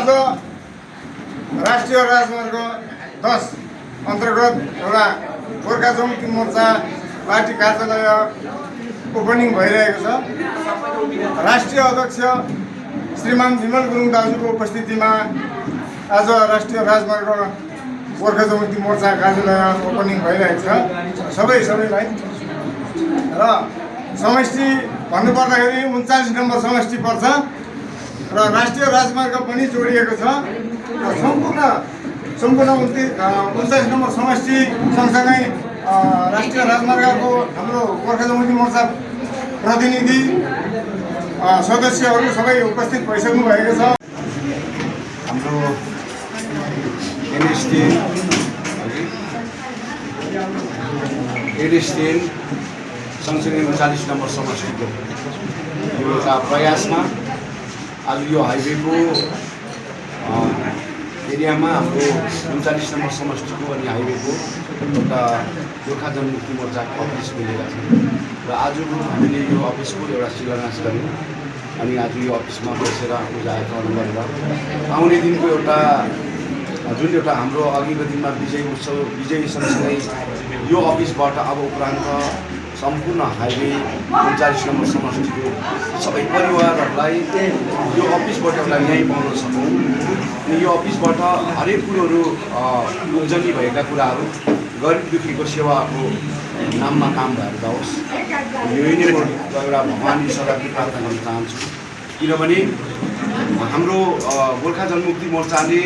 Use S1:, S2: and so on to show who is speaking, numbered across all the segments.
S1: आज राष्ट्रिय राजमार्ग 10 अन्तर्गत एउटा गोर्खा जनमुक्ति मोर्चा पार्टी कार्यालय ओपनिङ भइरहेको छ। राष्ट्रिय अध्यक्ष श्रीमान विमल गुरुङ दाजुको उपस्थितिमा आज राष्ट्रिय राजमार्ग गोर्खा जनमुक्ति मोर्चा कार्यालय ओपनिङ भइरहेको छ। सबैलाई र समष्टि भन्नुपर्दाखेरि 39 नम्बर समष्टि पर्छ र राष्ट्रिय राजमार्ग पनि जोडिएको छ। सम्पूर्ण 39 नम्बर समष्टि सँगसँगै राष्ट्रिय राजमार्गको हाम्रो गोर्खा जनमुक्ति मोर्चा प्रतिनिधि सदस्यहरू सबै उपस्थित भइसक्नु भएको छ।
S2: हाम्रो एनएस10 सँगसँगै 39 नम्बर समष्टिको यो एउटा प्रयासमा आज यो हाइवेको एरियामा हाम्रो 39 नम्बर समष्टिको अनि हाइवेको एउटा गोर्खा जनमुक्ति मोर्चाको अफिस मिलेका छन् र आज हामीले यो अफिसको एउटा शिलान्यास गऱ्यौँ। अनि आज यो अफिसमा बसेर पूजा अर्चना गरेर आउने दिनको एउटा जुन एउटा हाम्रो अघिल्लो दिनमा विजय सँगसँगै यो अफिसबाट अब उपरान्त सम्पूर्ण हाइवे 39 नम्बर समष्टिको सबै परिवारहरूलाई यो अफिसबाट एउटा न्याय पाउन सकौँ। अनि यो अफिसबाट हरेक कुरोहरू उब्जनी भएका कुराहरू गरिब दुखीको सेवाको नाममा काम भएर जाओस्। यही नै म एउटा भगवान् ईश्वरलाई प्रार्थना गर्न चाहन्छु। किनभने हाम्रो गोर्खा जनमुक्ति मोर्चाले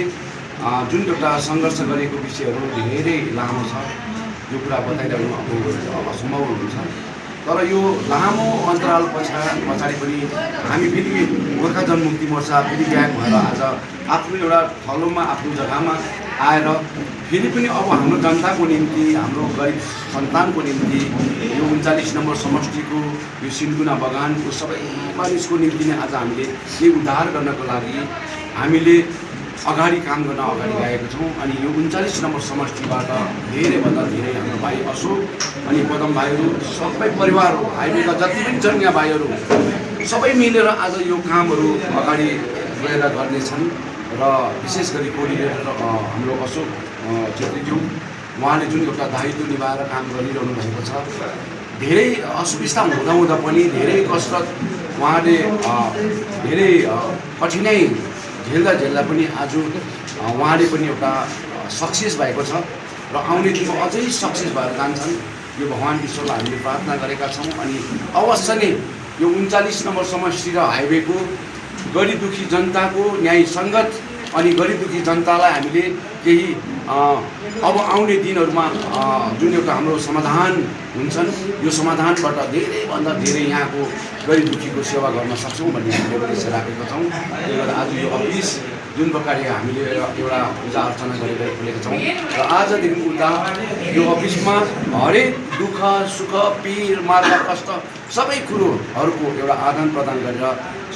S2: जुन एउटा सङ्घर्ष गरेको विषयहरू धेरै लामो छ। यो कुरा बताइरहनु अब असम्भव हुन्छ। तर यो लामो अन्तराल पछाडि पनि हामी फेरि गोर्खा जनमुक्ति मोर्चा फेरि ब्याक भएर आज आफ्नो एउटा थलोमा आफ्नो जग्गामा आएर फेरि पनि अब हाम्रो जनताको निम्ति हाम्रो गरिब सन्तानको निम्ति यो 39 नम्बर समष्टिको यो सिन्कुना बगानको सबै मानिसको निम्ति नै आज हामीले यो उद्धार गर्नको लागि हामीले अगाडि काम गर्न अगाडि गएका छौँ। अनि यो 39 नम्बर समष्टिबाट धेरैभन्दा धेरै हाम्रो भाइ अशोक अनि पदम भाइहरू सबै परिवारहरू हाइवेका जति पनि जन्मिया भाइहरू सबै मिलेर आज यो कामहरू अगाडि गएर गर्नेछन्। र विशेष गरी कोर्डिनेटर हाम्रो अशोक छेत्रीज्यू उहाँले जुन एउटा दायित्व निभाएर काम गरिरहनु भएको छ। धेरै असुविस्ता हुँदा पनि धेरै कसरत उहाँले धेरै कठिनाइ झेल्दा पनि आज उहाँले पनि एउटा सक्सेस भएको छ र आउने दिनमा अझै सक्सेस भएर जान्छन्। यो भगवान् ईश्वरलाई हामीले प्रार्थना गरेका छौँ। अनि अवश्य नै यो 39 नम्बर समष्टि र हाइवेको गरिब दुखी जनताको न्याय सङ्गत अनि गरिब दुखी जनतालाई हामीले केही अब आउने दिनहरूमा जुन एउटा हाम्रो समाधान हुन्छन् यो समाधानबाट धेरैभन्दा धेरै यहाँको गरिब दुखीको सेवा गर्न सक्छौँ भन्ने हामीले उद्देश्य राखेका छौँ। त्यही भएर आज यो अफिस जुन प्रकारले हामीले एउटा पूजा अर्चना गरेर खोलेका छौँ र आजदेखि उता यो अफिसमा हरेक दुःख सुख पीर मार्ग कष्ट सबै कुरोहरूको एउटा आदान प्रदान गरेर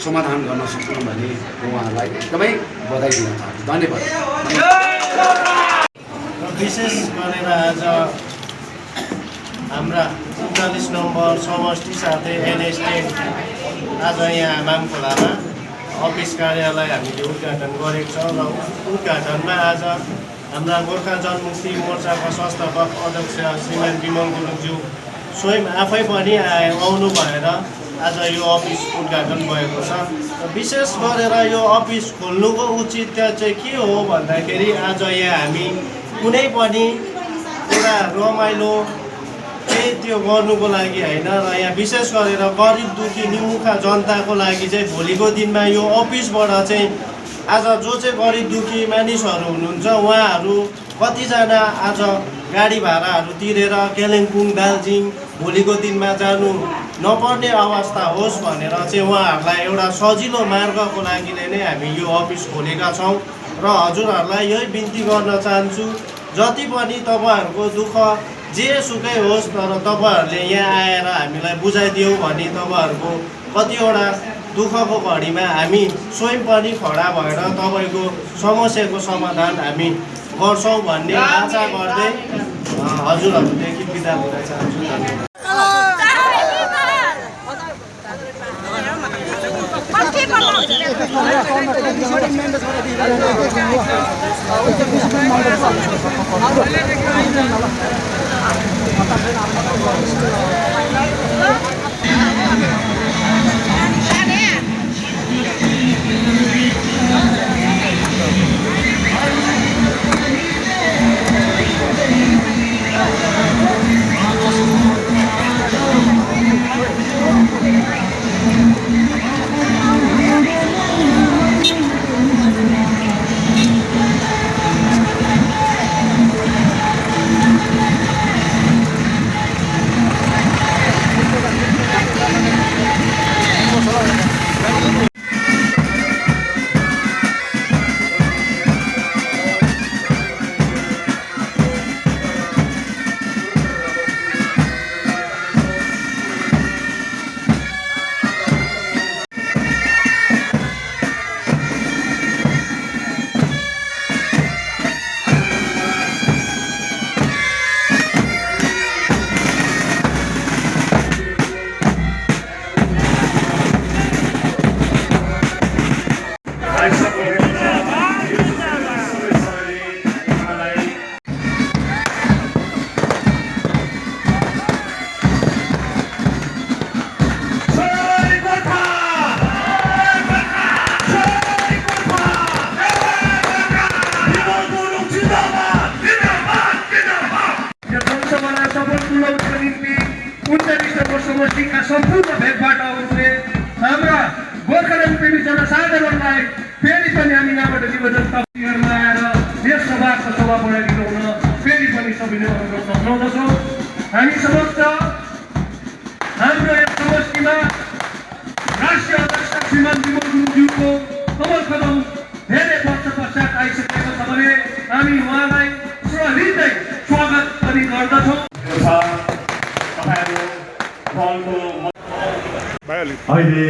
S2: समाधान गर्न सक्छौँ भन्ने उहाँहरूलाई एकदमै बधाई दिन चाहन्छु। धन्यवाद।
S3: विशेष गरेर आज हाम्रा 39 नम्बर समष्टि साथै NS10 आज यहाँ मामखोलामा अफिस कार्यालय हामीले उद्घाटन गरेको छौँ र उद्घाटनमा आज हाम्रा गोर्खा जनमुक्ति मोर्चाका संस्थापक अध्यक्ष श्रीमान विमल गुरुङज्यू स्वयं आफै पनि आउनु भएर आज यो अफिस उद्घाटन भएको छ। विशेष गरेर यो अफिस खोल्नुको औचित्य चाहिँ के हो भन्दाखेरि आज यहाँ हामी कुनै पनि एउटा रमाइलो चाहिँ त्यो गर्नुको लागि होइन र यहाँ विशेष गरेर गरिब दुखी निमुखा जनताको लागि चाहिँ भोलिको दिनमा यो अफिसबाट चाहिँ आज जो चाहिँ गरिब दुखी मानिसहरू हुनुहुन्छ उहाँहरू कतिजना आज गाडी भाडाहरू तिरेर कालिम्पोङ दार्जिलिङ भोलिको दिनमा जानु नपर्ने अवस्था होस् भनेर चाहिँ उहाँहरूलाई एउटा सजिलो मार्गको लागि नै हामी यो अफिस खोलेका छौँ। र हजुरहरूलाई यही बिन्ती गर्न चाहन्छु जति पनि तपाईँहरूको दुःख जेसुकै होस् तर तपाईँहरूले यहाँ आएर हामीलाई बुझाइदियौ भने तपाईँहरूको कतिवटा दुःखको घडीमा हामी स्वयं पनि खडा भएर तपाईँको समस्याको समाधान हामी गर्छौँ भन्ने आशा गर्दै हजुरहरूदेखि बिदा हुन चाहन्छु। धन्यवाद।
S4: समष्टिका सम्पूर्ण भेगबाटहरूले हाम्रा गोर्खाल्यान्ड प्रेमी जनसाधारणलाई फेरि पनि हामी यहाँबाट निवेदन तक्तिहरूमा आएर यस सभाको शोभा बढाइदिनु हुन फेरि पनि सबैले अनुरोध गर्दछौँ। हामी समस्त हाम्रो यस समष्टिमा राष्ट्रिय अध्यक्ष श्रीमान विमल गुरुङज्यूको कमल कदम धेरै वर्ष पश्चात आइसकेको छ भने हामी उहाँलाई हृदय स्वागत पनि गर्दछौँ।
S5: अहिले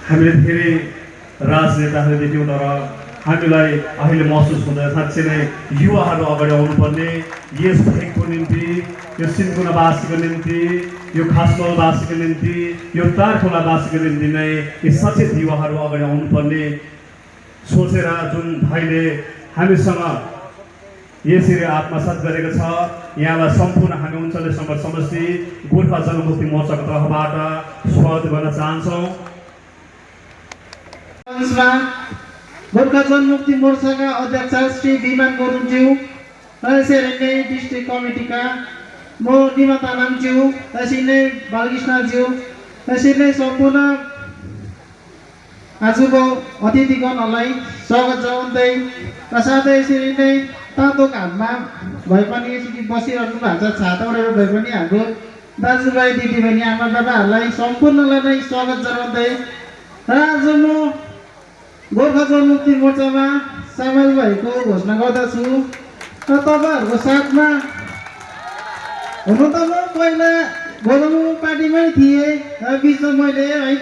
S5: हामीले धेरै राजनेताहरू देख्यौँ तर हामीलाई अहिले महसुस हुँदैन साँच्चै नै युवाहरू अगाडि आउनुपर्ने यस भेगको निम्ति यो सिन्कुनावासीको निम्ति यो खासमलवासीको निम्ति यो तारखोलावासीको निम्ति नै यी सचेत युवाहरू अगाडि आउनुपर्ने सोचेर जुन भाइले हामीसँग यसरी आत्मसात गरेको छ यहाँलाई सम्पूर्ण हामी 39 नम्बर समष्टि गोर्खा जनमुक्ति मोर्चाको तर्फबाट स्वागत गर्न चाहन्छौँ।
S6: गोर्खा जनमुक्ति मोर्चाका अध्यक्ष श्री विमान गुरुङज्यू, यसरी नै डिस्ट्रिक्ट कमिटीका म निमा तामाङज्यू, यसरी नै बालकृष्णज्यू, यसरी नै सम्पूर्ण आजको अतिथिगणहरूलाई स्वागत जनाउँदै र साथै यसरी नै तातो घाममा भए पनि यसरी बसिरहनु भएको छ, छाता ओढेर भए पनि हाम्रो दाजुभाइ दिदीबहिनी आमा बाबाहरूलाई सम्पूर्णलाई नै स्वागत जनाउँदै र आज म गोर्खा जनमुक्ति मोर्चामा सामेल भएको घोषणा गर्दछु। र तपाईँहरूको साथमा हुन त म पहिला गोर्खा पार्टीमै थिएँ र बिचमा मैले है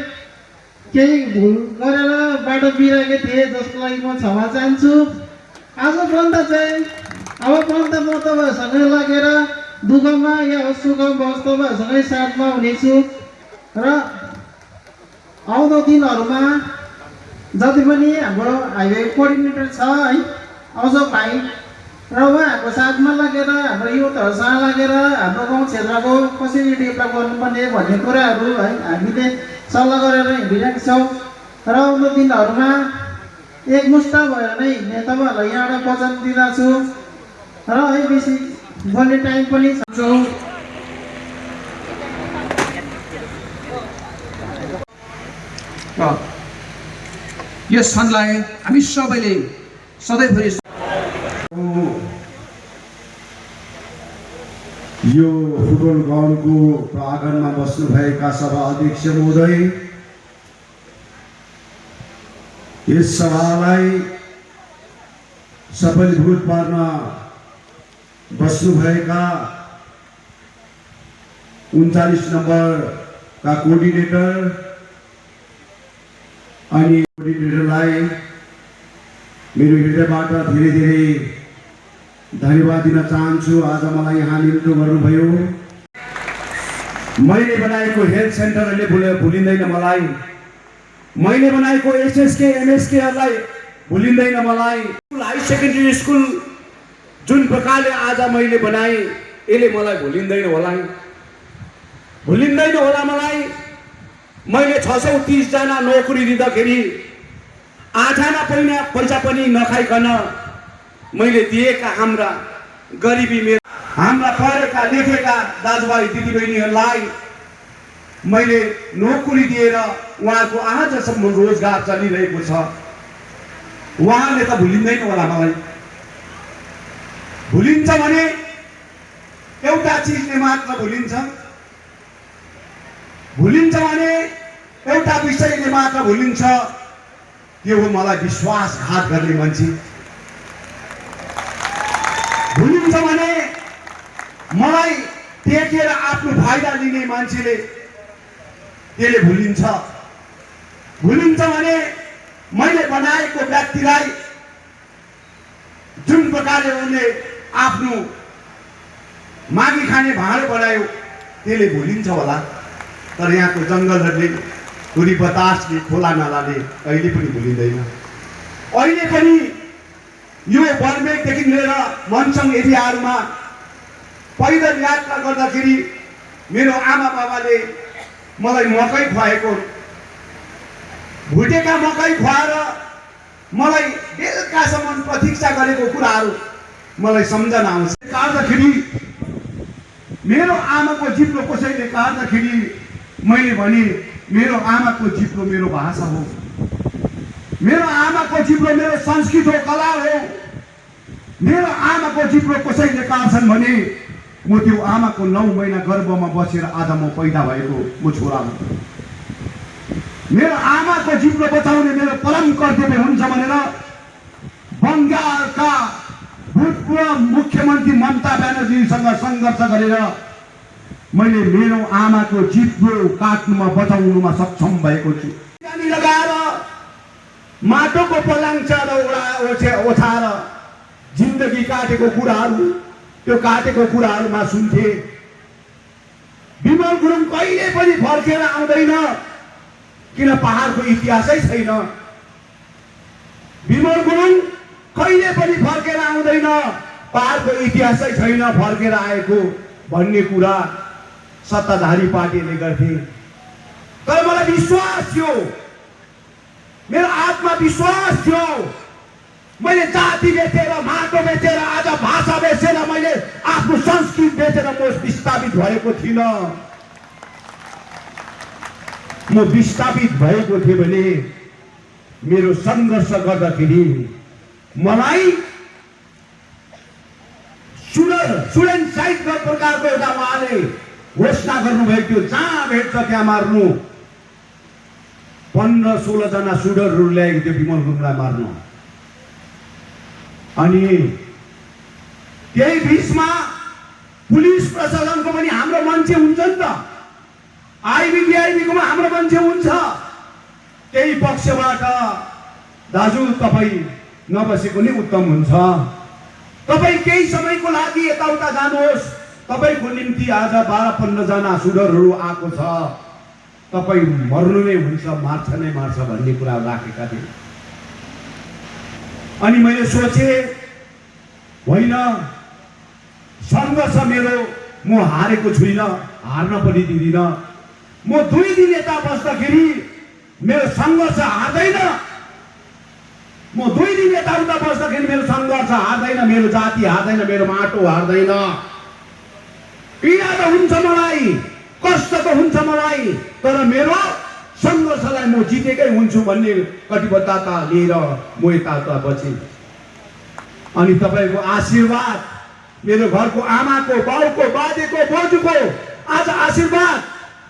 S6: केही भुल गरेर बाटो बिराएको थिएँ जसको लागि म क्षमा चाहन्छु। आजपन्त चाहिँ अब पन्त म तपाईँहरूसँगै लागेर दुःखमा या सुखमा होस् तपाईँहरूसँगै साथमा हुनेछु र आउँदो दिनहरूमा जति पनि हाम्रो हाइवे कोअर्डिनेटर छ है अशोक भाइ र उहाँहरूको साथमा लागेर हाम्रो युथहरूसँग लागेर हाम्रो गाउँ क्षेत्रको कसरी डेभलप गर्नुपर्ने भन्ने कुराहरू है हामीले सल्लाह गरेर हिँडिरहेका छौँ र आउँदो दिनहरूमा एकमुष्ट भएर नै हिँड्ने तपाईँहरूलाई यहाँबाट वचन दिँदछु र है बेसी बोल्ने टाइम पनि छ।
S7: यस क्षणलाई हामी सबैले सधैँभरि
S2: यो फुटबल ग्राउन्डको प्राङ्गणमा बस्नुभएका सभा अध्यक्ष महोदय, यस सभालाई सफलीभूत पार्न बस्नुभएका 39 नम्बरका कोअर्डिनेटर अनि कोअर्डिनेटरलाई मेरो हृदयबाट धेरै धेरै धन्यवाद दिन चाहन्छु। आज मलाई यहाँ निम्तो गर्नुभयो। मैले बनाएको हेल्थ सेन्टरले भुलिँदैन मलाई।
S5: मैले बनाएको एसएसके एमएसकेहरूलाई भुलिँदैन मलाई। हाई सेकेन्डरी स्कुल जुन प्रकारले आज मैले बनाएँ यसले मलाई भुलिँदैन होला, भुलिँदैन होला मलाई। मैले 630 जना नोकरी दिँदाखेरि 8 आना पैसा पनि नखाइकन मैले दिएका हाम्रा गरिबी मेरो हाम्रा पढेका लेखेका दाजुभाइ दिदीबहिनीहरूलाई मैले नोकरी दिएर उहाँको आजसम्म रोजगार चलिरहेको छ। उहाँले त भुलिँदैन होला मलाई। भुलिन्छ भने एउटा चिजले मात्र भुलिन्छ, भुलिन्छ भने एउटा विषयले मात्र भुलिन्छ, त्यो हो मलाई विश्वासघात गर्ने मान्छे। भुलिन्छ भने मलाई टेकेर आफ्नो फाइदा लिने मान्छेले त्यसले भुलिन्छ। भुलिन्छ भने मैले बनाएको व्यक्तिलाई जुन प्रकारले उनले आफ्नो मागी खाने भाँडो बनायो त्यसले भुलिन्छ होला। तर यहाँको जङ्गलहरूले धुरी बतासले खोला नालाले कहिले पनि भुलिँदैन। अहिले पनि यो बर्मेकदेखि लिएर मनसङ एरियाहरूमा पैदल यात्रा गर्दाखेरि मेरो आमा बाबाले मलाई मकै खुवाएको, भुटेका मकै खुवाएर मलाई बेलुकासम्म प्रतीक्षा गरेको कुराहरू मलाई सम्झना आउँछ। काट्दाखेरि मेरो आमाको जिब्रो कसैले काट्दाखेरि मैले भने मेरो आमाको जिब्रो मेरो भाषा हो, मेरो आमाको जिब्रो मेरो संस्कृत हो, कला हो। मेरो आमाको जिब्रो कसैले काट्छन् भने म त्यो आमाको 9 महिना गर्भमा बसेर आज म पैदा भएको म छोरा हुँ। मेरो आमाको जिब्रो बचाउने मेरो परम कर्तव्य हुन्छ भनेर बङ्गालका भूतपूर्व मुख्यमन्त्री ममता ब्यानर्जीसँग सङ्घर्ष गरेर मैले मेरो आमाको जिब्रो काट्नुमा बचाउनुमा सक्षम भएको छु। पानी लगाएर माटोको पलाङ्चा ओछाएर जिन्दगी काटेको कुराहरू, त्यो काटेको कुराहरूमा सुन्थे। विमल गुरुङ कहिले पनि फर्केर आउँदैन, किन पहाडको इतिहासै छैन। विमल गुरुङ कहिले पनि फर्केर आउँदैन, पहाडको इतिहासै छैन फर्केर आएको भन्ने कुरा सत्ताधारी पार्टीले गर्थे। तर मलाई विश्वास थियो, मेरो आत्मविश्वास थियो। मैले जाति बेचेर, माटो बेचेर, आज भाषा बेचेर, मैले आफ्नो संस्कृति बेचेर म विस्थापित भएको थिइनँ। म विस्थापित भएको थिएँ भने मेरो सङ्घर्ष गर्दाखेरि मलाई स्टुडेन्ट साहित्य प्रकारको एउटा उहाँले घोषणा गर्नुभएको थियो, जहाँ भेट्छ त्यहाँ मार्नु। 15-16 जना सुडरहरू ल्याएको थियो विमल गुरुङलाई मार्नु। अनि त्यही बिचमा पुलिस प्रशासनको पनि हाम्रो मान्छे हुन्छ नि त, आइबीडीआइबीकोमा हाम्रो मान्छे हुन्छ। त्यही पक्षबाट दाजु तपाईँ नबसेको नै उत्तम हुन्छ, तपाईँ केही समयको लागि यताउता जानुहोस्, तपाईँको निम्ति आज 12-15 जना सुडरहरू आएको छ, तपाईँ मर्नु नै हुन्छ, मार्छ नै मार्छ भन्ने कुरा राखेका थिए। अनि मैले सोचे होइन, सङ्घर्ष मेरो म हारेको छुइनँ, हार्न पनि दिँदिनँ। म 2 दिन यता बस्दाखेरि मेरो सङ्घर्ष हार्दैन, म 2 दिन यताउता बस्दाखेरि मेरो सङ्घर्ष हार्दैन, मेरो जाति हार्दैन, मेरो माटो हार्दैन। पीडा त हुन्छ मलाई, कष्ट त हुन्छ मलाई, तर मेरो सङ्घर्षलाई म जितेकै हुन्छु भन्ने कटिबद्धता लिएर म यताउता बसेँ। अनि तपाईँको आशीर्वाद, मेरो घरको आमाको, बाउको, बाजेको, बोजूको आज आशीर्वाद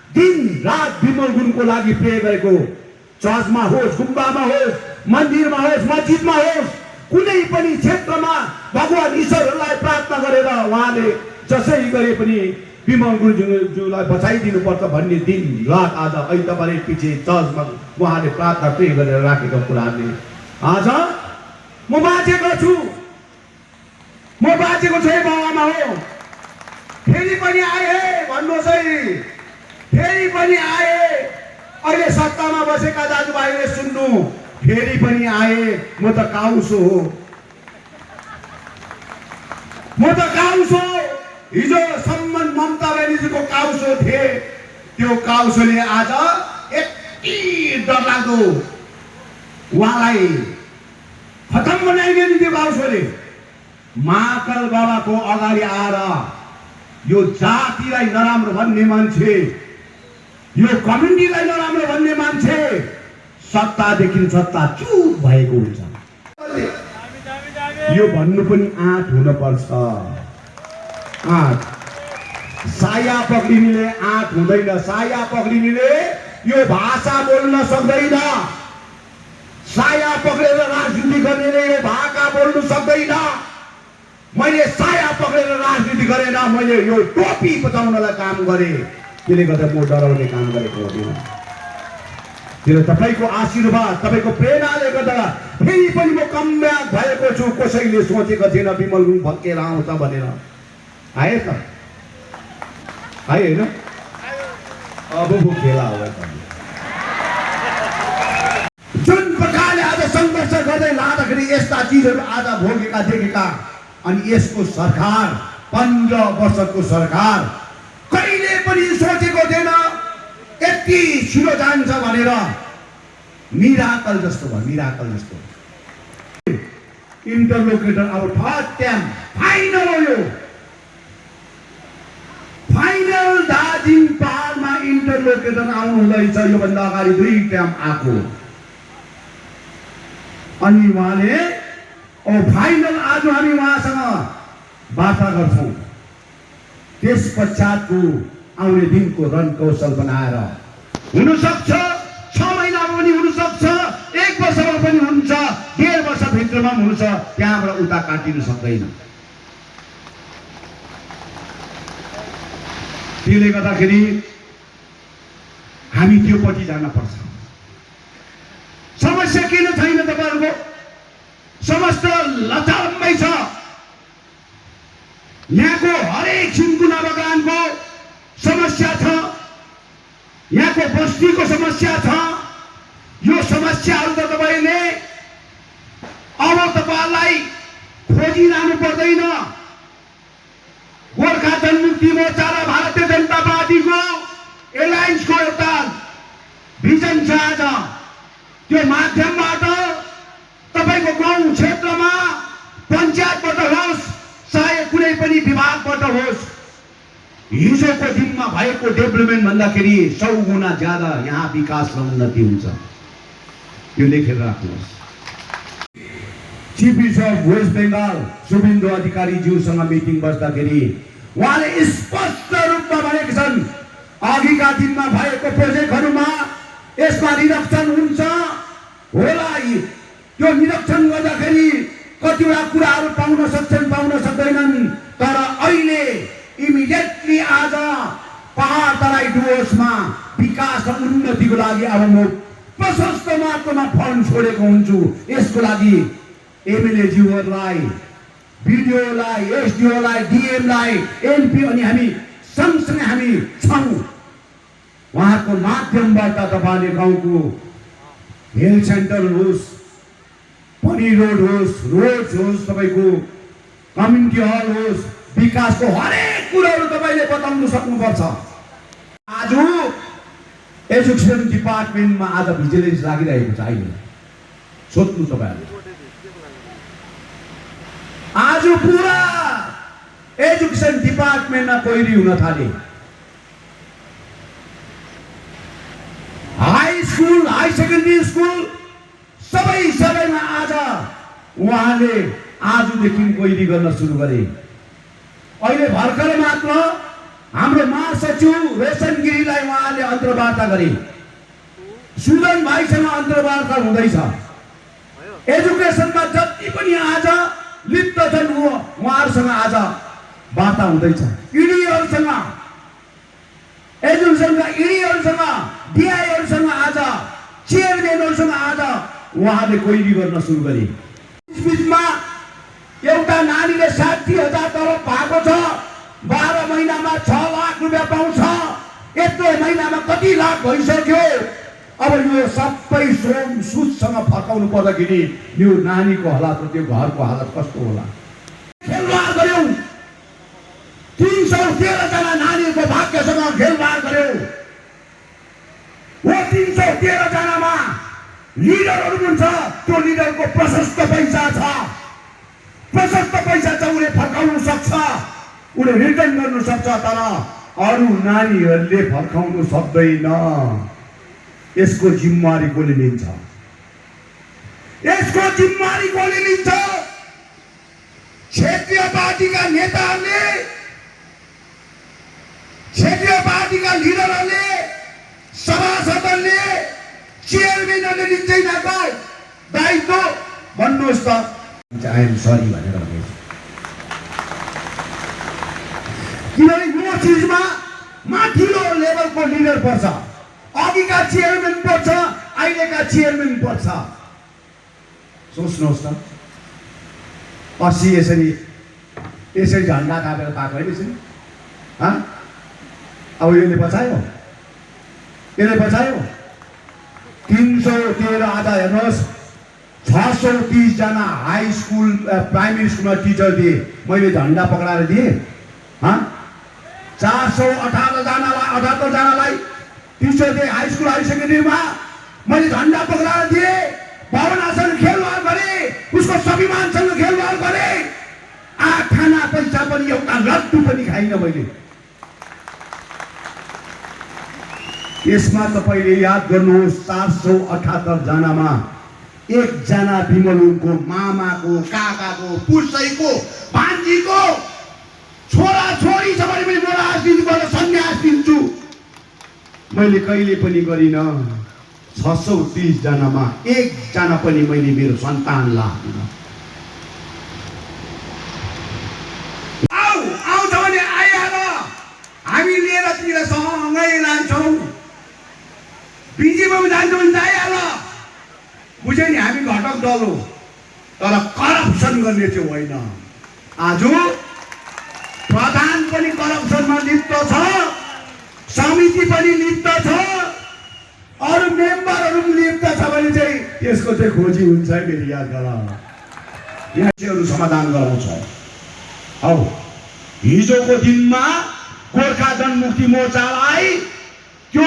S5: दिन रात विमल गुरुङको लागि प्रे गरेको, चर्चमा होस्, गुम्बामा होस्, मन्दिरमा होस्, मस्जिदमा होस्, कुनै पनि क्षेत्रमा भगवान ईश्वरहरूलाई प्रार्थना गरेर उहाँले जसै गरे पनि विमल गुरुङज्यूलाई बचाइदिनु पर्छ भन्ने दिन रात आज आइतबारे पछि चर्चमा उहाँले प्रार्थना प्रे गरेर राखेको कुराले आज म बाँचेको छु। म बाँचेको छु, बाबामा हो। फेरि पनि आए भन्नुहोस् है, फेरि पनि आए।
S8: अहिले सत्तामा बसेका दाजुभाइले सुन्नु, फेरि पनि आए, म त काउसो हो, म त काउसो। हिजोसम्म ममता ब्यानर्जीको काउसो थिए, त्यो काउसोले आज यति डरलाग्दो उहाँलाई खतम बनाइदियो नि त्यो काउसोले। महाकाल बाबाको अगाडि आएर यो जातिलाई नराम्रो भन्ने मान्छे, यो कम्युनिटीलाई नराम्रो भन्ने मान्छे सत्तादेखि सत्ता चुप भएको हुन्छ। यो भन्नु पनि आँट हुनुपर्छ। आँट, साया पक्रिनेले आँट हुँदैन। साया पक्रिनेले यो भाषा बोल्न सक्दैन। साया पक्रेर राजनीति गर्नेले यो भाका बोल्नु सक्दैन। मैले साया पक्रेर राजनीति गरेन, मैले यो टोपी बचाउनलाई काम गरेँ। त्यसले गर्दा म डराउने काम गरेको होइन। त्यो तपाईँको आशीर्वाद, तपाईँको प्रेरणाले गर्दा फेरि पनि म कमब्याक भएको छु। कसैले सोचेको थिएन विमल गुरुङ फर्केर आउँछ भनेर। आए त आए होइन? अब पो खेला हो। जुन प्रकारले आज सङ्घर्ष गर्दै लाँदाखेरि यस्ता चिजहरू आज भोगेका देखेका, अनि यसको सरकार 15 वर्षको सरकार कहिले पनि सोचेको थिएन यति छिटो जान्छ भनेर। मिराकल जस्तो भयो, मिराकल जस्तो। इन्टरलोकेटर अब थर्ड टाइम फाइनल हो। यो फाइनल दार्जिलिङ पहाडमा इन्टरलोकेटर आउनु हुँदैछ। योभन्दा अगाडि 2 टाइम आएको, अनि उहाँले फाइनल आज हामी उहाँसँग वार्ता गर्छौँ। त्यस पश्चातको आउने दिनको रणकौशल बनाएर हुनसक्छ 6 महिनामा पनि हुनसक्छ, 1 वर्षमा पनि हुन्छ, 1.5 वर्षभित्रमा पनि हुन्छ। त्यहाँबाट उता काटिनु सक्दैन। त्यसले गर्दाखेरि हामी त्योपट्टि जान पर्छ। समस्या किन छैन तपाईँहरूको? समस्त लथालम्बै छ। यहाँको हरेक सिन्कुना बगानको समस्या छ, यहाँको बस्तीको समस्या छ। यो समस्याहरू त तपाईँले अब तपाईँलाई खोजिरहनु पर्दैन। गोर्खा जनमुक्ति मोर्चा र भारतीय जनता पार्टीको एलायन्सको एउटा भिजन छ। आज त्यो माध्यमबाट तपाईँको गाउँ क्षेत्रमा पञ्चायतबाट होस्, चाहे कुनै पनि विभागबाट होस्, हिजोको दिनमा भएको डेभलपमेन्ट भन्दाखेरि 100 गुणा ज्यादा यहाँ विकास र उन्नति हुन्छ। यो लेखेर राख्नुहोस्। Chief minister of West Bengal Suvendu अधिकारीज्यूसँग मिटिङ बस्दाखेरि उहाँले स्पष्ट रूपमा भनेका छन्, अघिका दिनमा भएको प्रोजेक्टहरूमा यसमा निरीक्षण हुन्छ होला। त्यो निरीक्षण गर्दाखेरि कतिवटा कुराहरू पाउन सक्छन्, पाउन सक्दैनन्। तर अहिले इमिडिएटली आज पहाड तराई डुवर्समा विकास र उन्नतिको लागि अब म प्रशस्त मात्रामा फन्ड छोडेको हुन्छु। यसको लागि एमएलए ज्यूहरूलाई, बिडिओलाई, एसडिओलाई, डिएमलाई, एमपी अनि हामी सँगसँगै हामी छौँ। उहाँको माध्यमबाट तपाईँले गाउँको हेल्थ सेन्टर होस्, पनि रोड होस्, तपाईँको कम्युनिटी हल होस्, विकासको हरेक कुराहरू तपाईँले बताउनु सक्नुपर्छ। आज एजुकेसन डिपार्टमेन्टमा आज भिजिलेन्स लागिरहेको छ। अहिले सोध्नु तपाईँहरूले, आज पुरा एजुकेसन डिपार्टमेन्टमा कोइरी हुन थाले। High school, high secondary school सबैमा आज उहाँले आजदेखि कोइरी गर्न सुरु गरे। अहिले भर्खर मात्र हाम्रो महासचिव रेशम गिरीलाई उहाँले अन्तर्वार्ता गरे। सुदन भाइसँग अन्तर्वार्ता हुँदैछ। एजुकेसनमा जति पनि आज लिप्त छन् उहाँहरूसँग आज वार्ता हुँदैछ। इडीहरूसँग, एजुकेसनका इडीहरूसँग, डिआईहरूसँग, आज चेयरम्यानहरूसँग आज उहाँले कोइरी गर्न सुरु गरे। बीचमा एउटा नानीले 60,000 तलब पाएको छ, 12 महिनामा 6 लाख रुपियाँ पाउँछ। यत्रो महिनामा कति लाख भइसक्यो? अब यो सबै श्रम सुदसँग फर्काउनु पर्दाखेरि यो नानीको हालत र त्यो घरको हालत कस्तो होला? खेलवाड गर्यौ, 313 जना नानीको भाग्यसँग खेलवाड गर्यौ। वो 313 जनामा लिडरहरू हुन्छ, त्यो लिडरको प्रशस्त पैसा छ, प्रशस्त पैसा छ, उसले फर्काउन सक्छ, उसले रिटर्न गर्न सक्छ, तर अरू नानीहरूले फर्काउन सक्दैन। यसको जिम्मेवारी कसले लिन्छ? यसको जिम्मेवारी कसले लिन्छ? क्षेत्रीय पार्टीका नेताहरूले, क्षेत्रीय पार्टीका लिडरहरूले, सभासदहरूले, चेयरम्यानहरूले लिन्छ यिनीहरूको दायित्व? भन्नुहोस् त। आई एम सरी भनेर भनेको, किनभने यो चिजमा माथिल्लो लेभलको लिडर पर्छ, अघिका चेयरम्यान पर्छ, अहिलेका चेयरम्यान पर्छ। सोच्नुहोस् त, अस्ति यसरी झन्डा काटेर पाएको होइन यसरी? अब यसले बचायो, यसले बचायो। 313 आज हेर्नुहोस्, 630 जना हाई स्कुल प्राइमेरी स्कुलमा टिचर दिए, मैले झन्डा पक्राएर दिएँ। 418 जनालाई टिचर दिए हाई स्कुल हाई सेकेन्डरीमा, मैले झन्डा पक्राएर दिएँ। भावनासँग खेलवाड गरेँ, उसको स्वाभिमानसँग खेलवाड गरेँ। खाना पैसा पनि एउटा लड्डु पनि खाइनँ मैले। यसमा तपाईँले याद गर्नुहोस्, 478 जनामा एकजना विमलुनको मामाको, काकाको, पुसैको, भान्जीको छोरा छोरी छ भने पनि म राजनीतिबाट सन्यास दिन्छु। मैले कहिले पनि गरिनँ। 630 जनामा एकजना पनि मैले मेरो सन्तान लाग्दिनँ। आउँछ भने आइहाल, हामी लिएर तिर सँगै लान्छौँ। बिजेपीमा जान्छौँ भने आइहाल, बुझ्यो नि? हामी घटक दल हो, तर करप्सन गर्ने चाहिँ होइन। आज प्रधान पनि करप्सनमा लिप्त छ, समिति पनि लिप्त छ, अरू मेम्बरहरू पनि लिप्त छ भने चाहिँ यसको चाहिँ खोजी हुन्छ है। फेरि याद गर, यहाँ चाहिँ समाधान गराउँछ। हौ, हिजोको दिनमा गोर्खा जनमुक्ति मोर्चालाई त्यो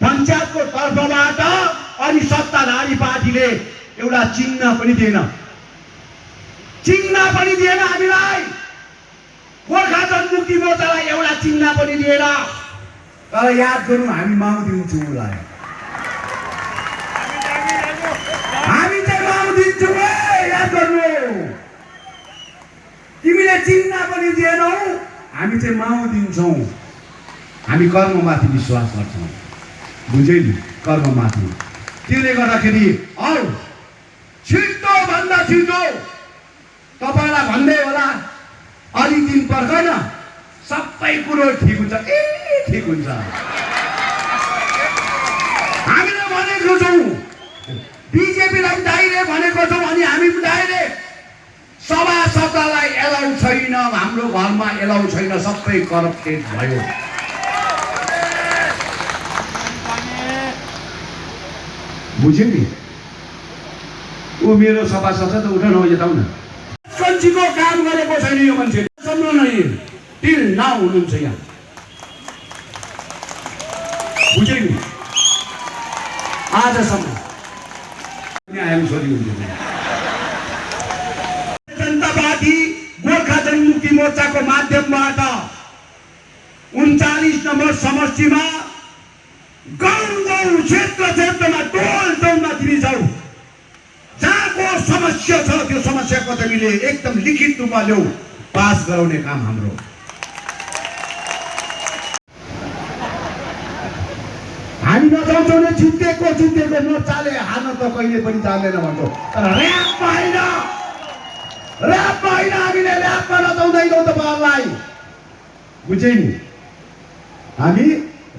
S8: पञ्चायतको तर्फबाट अनि सत्ताधारी पार्टीले एउटा चिन्ह पनि दिएन, चिन्ह पनि दिएन हामीलाई। गोर्खा जनमुक्ति मोर्चालाई एउटा चिन्ह पनि दिएन। तर याद गर्नु, हामी माउ दिन्छौँ उसलाई, हामी चाहिँ माउ दिन्छौँ। याद गर्नु, तिमीले चिन्ह पनि दिएनौ, हामी चाहिँ माउ दिन्छौँ। हामी कर्ममाथि विश्वास गर्छौँ, बुझ्यो नि? कर्ममाथि। त्यसले गर्दाखेरि छिटो भन्दा छिटो तपाईँलाई भन्दै होला, अलि दिन पर्खन, सबै कुरो ठिक हुन्छ। ठिक हुन्छ, हामीले भनेको छौँ, बिजेपीलाई डाइरेक्ट भनेको छौँ, अनि हामी डाइरेक्ट सभासदलाई एलाउ छैन, हाम्रो घरमा एलाउ छैन, सबै करप्टेड भयो। बुझ्यो नि? ऊ मेरो सभासद छ त, उठ न, यता न। कन्चीको काम गरेको छैन यो मान्छे, सम्झ नै टिल नाउ हुनुहुन्छ यहाँ, बुझ्यो नि? आजसम्म जनता पार्टी गोर्खा जनमुक्ति मोर्चाको माध्यमबाट 39 नम्बर समष्टिमा गाउँ गाउँ क्षेत्र क्षेत्रमा टोल टोलमा तिमी जाऊ, जहाँको समस्या छ त्यो समस्याको तिमीले एकदम लिखित रूपमा ल्याऊ, पास गराउने काम हाम्रो। हामी नचाउँछौँ नि जितेको मोर्चाले हार्न त कहिले पनि जान्दैन भन्छौँ, तर ऱ्यापमा होइन, हामीले ऱ्यापमा नचाउँदैनौँ तपाईँहरूलाई, बुझ्यो नि? हामी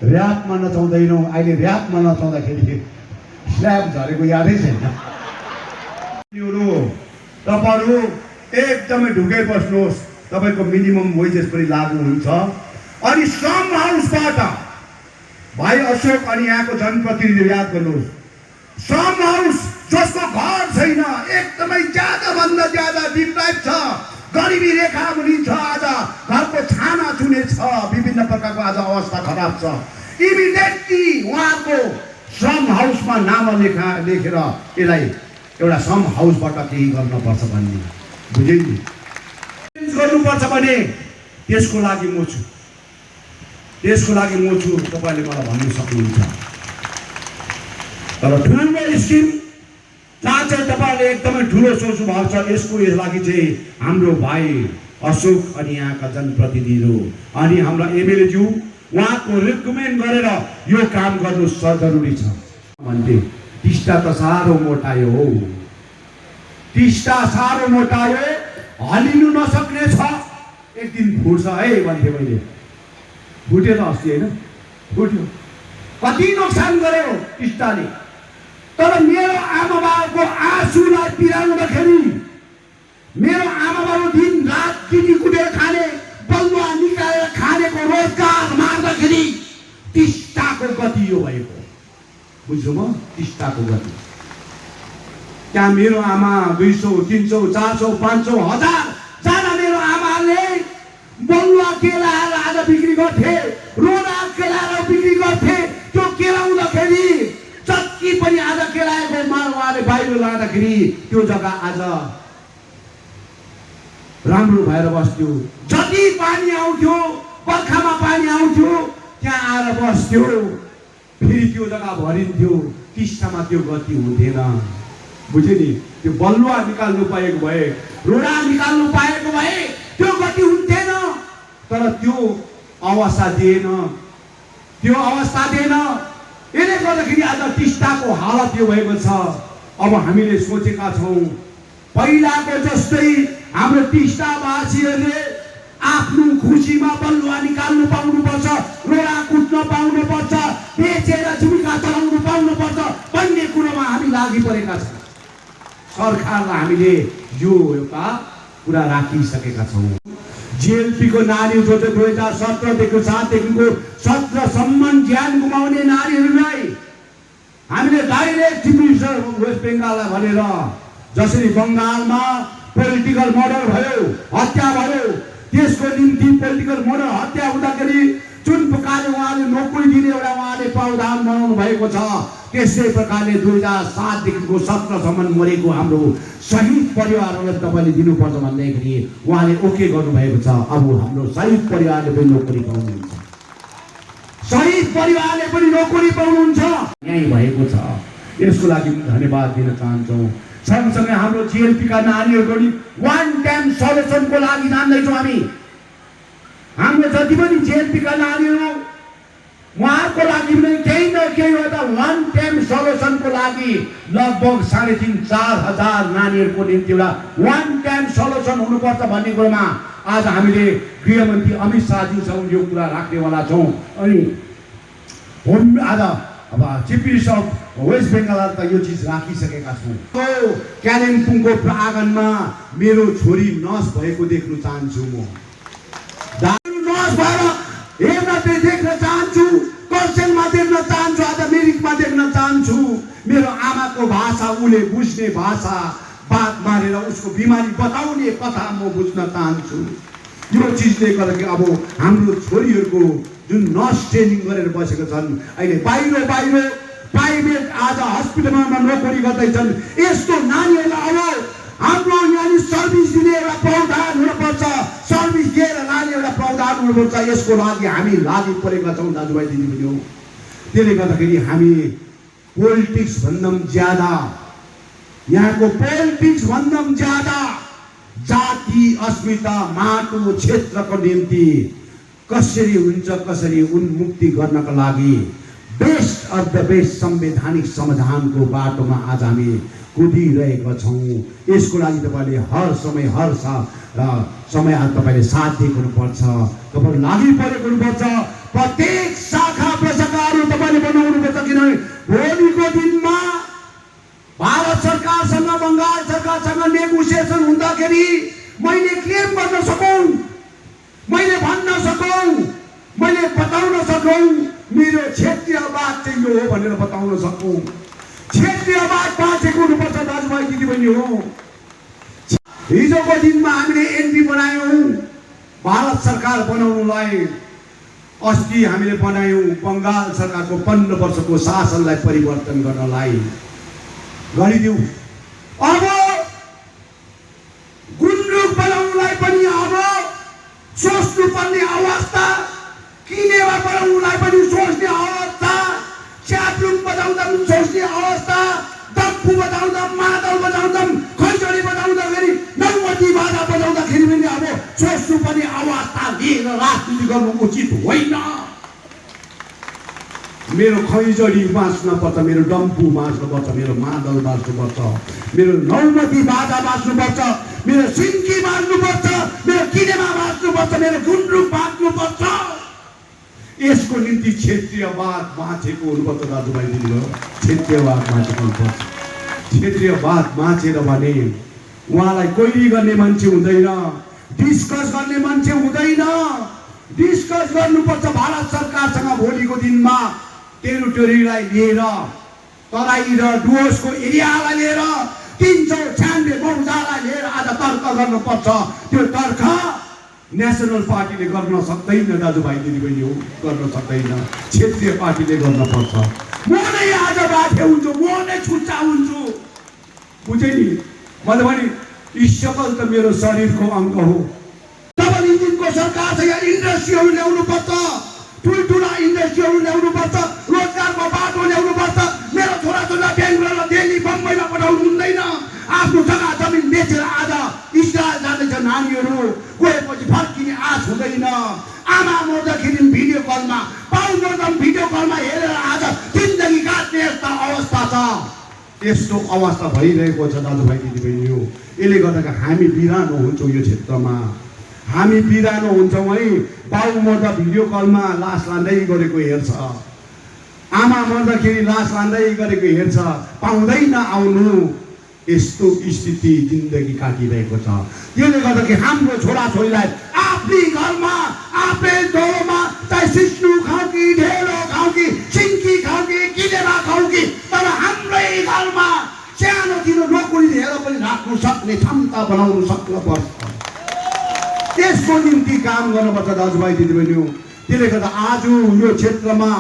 S8: ऱ्यापमा नचाउँदैनौँ। अहिले ऱ्यापमा नचाउँदाखेरि स्ल्याब झरेको यादै छैन। तपाईँहरू एकदमै ढुकै बस्नुहोस्, तपाईँको मिनिमम वेजेस पनि लागू हुन्छ। अनि श्रम हाउसबाट भाइ अशोक अनि यहाँको जनप्रतिनिधि याद गर्नुहोस्, श्रम हाउस जसको घर छैन, एकदमै ज्यादाभन्दा ज्यादा डिप्राइभ छ, गरिबी रेखा मुनि छ, आज घरको छाना चुने छ, विभिन्न प्रकारको आज अवस्था खराब छ, इमिडिएटली उहाँको श्रम हाउसमा नाम लेखेर यसलाई एउटा श्रम हाउसबाट केही गर्नुपर्छ भन्ने बुझ्यो नि। गर्नुपर्छ भने त्यसको लागि म छु, तपाईँले मलाई भन्नु सक्नुहुन्छ। तर ठुलो स्किम जहाँ चाहिँ तपाईँले एकदमै ठुलो सोच्नु भएको छ, यसको लागि चाहिँ हाम्रो भाइ अशोक अनि यहाँका जनप्रतिनिधिहरू अनि हाम्रा एमएलएज्यू उहाँको रिकमेन्ड गरेर यो काम गर्नु जरुरी छ भन्थे। टिस्टा त साह्रो मोटायो हो, टिस्टा साह्रो मोटायो, हलिनु नसक्ने छ, एक दिन फुट्छ है भन्थे मैले। फुट्यो त अस्ति होइन, फुट्यो, कति नोक्सान गर्यो टिस्टाले। तर मेरो आमा बाबुको आँसुलाई पिराउँदाखेरि, मेरो आमा बाबु दिन रात किटी कुटेर खाने, बलुवा निकालेर खानेको रोजगार मार्दाखेरि टिस्टाको गति यो भएको बुझ्नु म। टिस्टाको गति त्यहाँ मेरो आमा 200, 300, 400, 500, 1000 जना मेरो आमाले बलुवा केलाएर आज बिक्री गर्थे, रोडा केलाएर बिक्री गर्थे। त्यो केलाउँदाखेरि जति पनि आज केलाएको माल उहाँले बाहिर लाँदाखेरि त्यो जग्गा आज राम्रो भएर बस्थ्यो। जति पानी आउँथ्यो, बर्खामा पानी आउँथ्यो, त्यहाँ आएर बस्थ्यो, फेरि त्यो जग्गा भरिन्थ्यो। टिस्टामा त्यो गति हुँदैन, बुझ्यो नि। त्यो बलुवा निकाल्नु पाएको भए, रोडा निकाल्नु पाएको भए त्यो गति हुन्थेन। तर त्यो अवस्था दिएन, त्यो अवस्था दिएन। यसले गर्दाखेरि आज टिस्टाको हालत यो भएको छ। अब हामीले सोचेका छौँ पहिलाको जस्तै हाम्रो टिस्टावासीहरूले आफ्नो खुसीमा बलुवा निकाल्नु पाउनुपर्छ, रोडा कुट्न पाउनुपर्छ, बेचेर जीविका चलाउनु पाउनुपर्छ भन्ने कुरोमा हामी लागि परेका छौँ। सरकारलाई हामीले यो एउटा कुरा राखिसकेका छौँ। जिएलपीको नारी जो चाहिँ 2017देखि 7देखिको 17सम्म ज्यान गुमाउने नारीहरूलाई हामीले डाइरेक्ट चिफ मिनिस्टर वेस्ट बेङ्गाललाई भनेर, जसरी बङ्गालमा पोलिटिकल मर्डर भयो, हत्या भयो, त्यसको निम्ति पोलिटिकल मर्डर हत्या हुँदाखेरि जुन प्रकारले उहाँले नोकरी दिने एउटा उहाँले प्रावधान बनाउनु भएको छ, त्यसै प्रकारले 2007देखिको 17सम्म मरेको हाम्रो शहीद परिवारहरूलाई तपाईँले दिनुपर्छ भन्दाखेरि उहाँले ओके गर्नुभएको छ। अब हाम्रो शहीद परिवारले पनि नोकरी पाउनुहुन्छ, शहीद परिवारले पनि नोकरी पाउनुहुन्छ, यही भएको छ। यसको लागि धन्यवाद दिन चाहन्छौँ। सँगसँगै हाम्रो जिएलपीका नारीहरूको नि वान टाइम सल्युसनको लागि जान्दैछौँ हामी। हाम्रो जति पनि जिएलपीका नारीहरू उहाँहरूको लागि पनि केही न केही एउटा वान टाइम सल्युसनको लागि लगभग 3,500-4,000 नानीहरूको निम्ति एउटा वान टाइम सल्युसन हुनुपर्छ भन्ने कुरोमा आज हामीले गृहमन्त्री अमित शाहज्यूसँग यो कुरा राख्नेवाला छौँ। अनि आज अब chief minister of West Bengal त यो चिज राखिसकेका छौँ। कालिम्पोङको प्राङ्गणमा मेरो छोरी नर्स भएको देख्न चाहन्छु, म नर्स भएर हेर्न देख्न चाहन्छु, कर्सेलमा देख्न चाहन्छु, आज मिरिकमा देख्न चाहन्छु। मेरो आमाको भाषा उसले बुझ्ने भाषा बात मारेर उसको बिमारी बताउने कथा म बुझ्न चाहन्छु। यो चिजले गर्दाखेरि अब हाम्रो छोरीहरूको जुन नर्स ट्रेनिङ गरेर बसेका छन्, अहिले बाहिर प्राइभेट आज हस्पिटलमा नोकरी गर्दैछन्। यस्तो नानीहरूलाई अब हाम्रो यहाँनिर सर्भिस दिने एउटा प्रावधान हुनुपर्छ, सर्भिस दिएर लाने एउटा प्रावधान हुनुपर्छ। यसको लागि हामी लागि परेका छौँ दाजुभाइ दिदीबहिनी। त्यसले गर्दाखेरि हामी पोलिटिक्स भन्दा ज्यादा, यहाँको पोलिटिक्स भन्दा ज्यादा जाति अस्मिता माटो क्षेत्रको निम्ति कसरी हुन्छ, कसरी उन्मुक्ति गर्नका लागि बेस्ट अफ द बेस्ट संवैधानिक समाधानको बाटोमा आज हामी कुदिरहेका छौँ। यसको लागि तपाईँले हर समय तपाईँले साथ दिएको हुनुपर्छ, तपाईँले लागि परेको हुनुपर्छ। प्रत्येक शाखा प्रशाखाहरू तपाईँले बनाउनुपर्छ, किनभने भोलिको दिनमा भारत सरकारसँग बङ्गाल सरकारसँग नेगोसिएसन हुँदाखेरि मैले क्लेम गर्न सकौँ, मैले भन्न सकौँ, मैले बताउन सकौँ मेरो क्षेत्रीयवाद चाहिँ यो हो भनेर बताउन सकौँ। क्षेत्रीयवाद बाँचेको हुनुपर्छ दाजुभाइ दिदीबहिनी हो। हिजोको दिनमा हामीले एनपी बनायौँ भारत सरकार बनाउनुलाई। अस्ति हामीले बनायौँ बङ्गाल सरकारको 15 वर्षको शासनलाई परिवर्तन गर्नलाई गरिदिउँ। अब गुन्द्रुक बनाउनुलाई पनि अब सोच्नुपर्ने अवस्था, किनेमा बनाउनुलाई पनि सोच्ने अवस्था, च्याप्लुङ बजाउँदा पनि सोच्ने अवस्था, डप्पु बजाउँदा, मादल बजाउँदा, खैँजडी बजाउँदाखेरि, नौमती बाजा बजाउँदाखेरि पनि अब सोच्नुपर्ने अवस्था लिएर राजनीति गर्नु उचित होइन। मेरो खैँजडी बाँच्नुपर्छ, मेरो डम्फु बाँच्नुपर्छ, मेरो मादल बाँच्नुपर्छ, मेरो नौमती बाजा बाँच्नुपर्छ, मेरो सिन्की बाँच्नुपर्छ, मेरो किनेमा बाँच्नुपर्छ, मेरो गुन्द्रुक बाँच्नुपर्छ। यसको निम्ति क्षेत्रीयवाद बाँचेको हुनुपर्छ दाजुभाइ दिदीबहिनी। क्षेत्रीयवाद बाँचेको हुनुपर्छ। क्षेत्रीयवाद बाँचेर भने उहाँलाई कोइली गर्ने मान्छे हुँदैन, डिस्कस गर्ने मान्छे हुँदैन। डिस्कस गर्नुपर्छ भारत सरकारसँग भोलिको दिनमा टेरिटोरीलाई लिएर, तराई र डुवर्सको एरियालाई लिएर, 396 मौजालाई लिएर आज तर्क गर्नुपर्छ। त्यो तर्क नेसनल पार्टीले गर्न सक्दैन दाजुभाइ दिदीबहिनी हो, गर्न सक्दैन। क्षेत्रीय पार्टीले गर्न पर्छ। म नै आज बाठे हुन्छु, म नै छुच्चा हुन्छु, बुझे नि? मैले भने यी सकल त मेरो शरीरको अङ्ग हो। डबल इन्जिनको सरकार छ, यहाँ इन्डस्ट्रीहरू ल्याउनु पर्छ, ठुल्ठुला इन्डस्ट्रीहरू ल्याउनु पर्छ, रोजगारको बाटो ल्याउनु पर्छ। मेरो छोराछोरीलाई बेङ्गलोर र दिल्ली बम्बईमा पठाउनु हुँदैन। आफ्नो जग्गा जमिन बेचेर आज इजरायल जाँदैछ नानीहरू, गएपछि फर्किने आश हुँदैन। आमा मर्दाखेरि भिडियो कलमा, बाउ मर्दा भिडियो कलमा हेरेर आज जिन्दगी काट्ने यस्ता अवस्था छ। यस्तो अवस्था भइरहेको छ दाजुभाइ दिदीबहिनी हो। यसले गर्दा हामी बिरानो हुन्छौँ यो क्षेत्रमा। हामी बिरानो हुन्छौँ है। बाउ मर्दा भिडियो कलमा लास लाँदै गरेको हेर्छ, आमा मर्दाखेरि लास लाँदै गरेको हेर्छ, पाउँदैन आउनु। यस्तो स्थिति जिन्दगी काटिरहेको छ। त्यसले गर्दाखेरि हाम्रो छोराछोरीलाई आफ्नै घरमा, आफ्नै डोमा, चाहे सिस्नु खाऊ कि ढेँडो खाऊ कि सिन्की खाऊ कि किनेमा खाऊ कि, तर हाम्रै घरमा सानोतिनो नोकरी लिएर पनि राख्नु सक्ने क्षमता बनाउनु सक्नुपर्छ। त्यसको निम्ति काम गर्नुपर्छ दाजुभाइ दिदीबहिनी हो। त्यसले गर्दा आज यो क्षेत्रमा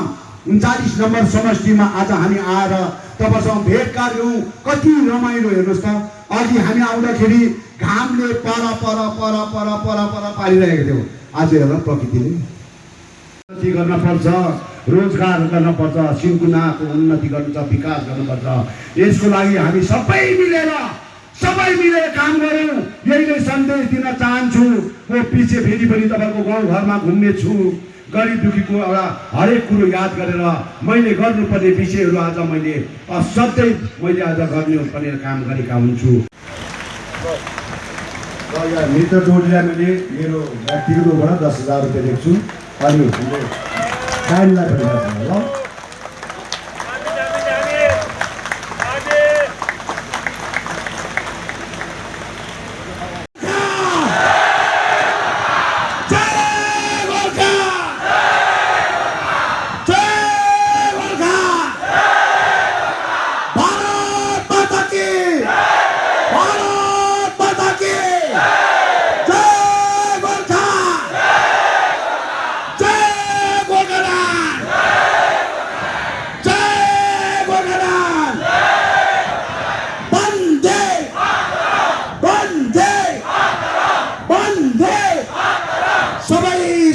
S8: 39 नम्बर समष्टिमा आज हामी आएर तपाईँसँग भेटघाट गरौँ। कति रमाइलो हेर्नुहोस् त। अघि हामी आउँदाखेरि घामले पर पर पर पर पर पर पारिरहेको थियौँ। आज हेर प्रकृतिले उन्नति गर्न पर्छ, रोजगार गर्न पर्छ, सिन्कुनाको उन्नति गर्नु छ, विकास गर्नुपर्छ। यसको लागि हामी सबै मिलेर काम गरौँ। यही नै सन्देश दिन चाहन्छु। म पछि फेरि पनि तपाईँको गाउँघरमा घुम्ने छु। गरिब दुखीको एउटा हरेक कुरो याद गरेर मैले गर्नुपर्ने विषयहरू आज मैले असाध्यै मैले आज गर्नुपर्ने काम गरेका हुन्छु। र यहाँ मित्र टोलीलाई मैले मेरो व्यक्तिगत रूपबाट 10,000 रुपियाँ दिएको छु। अनि टाइमलाई पनि ल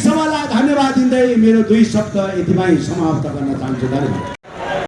S8: सबैलाई धन्यवाद दिँदै मेरो 2 शब्द यतिमै समाप्त गर्न चाहन्छु। धन्यवाद।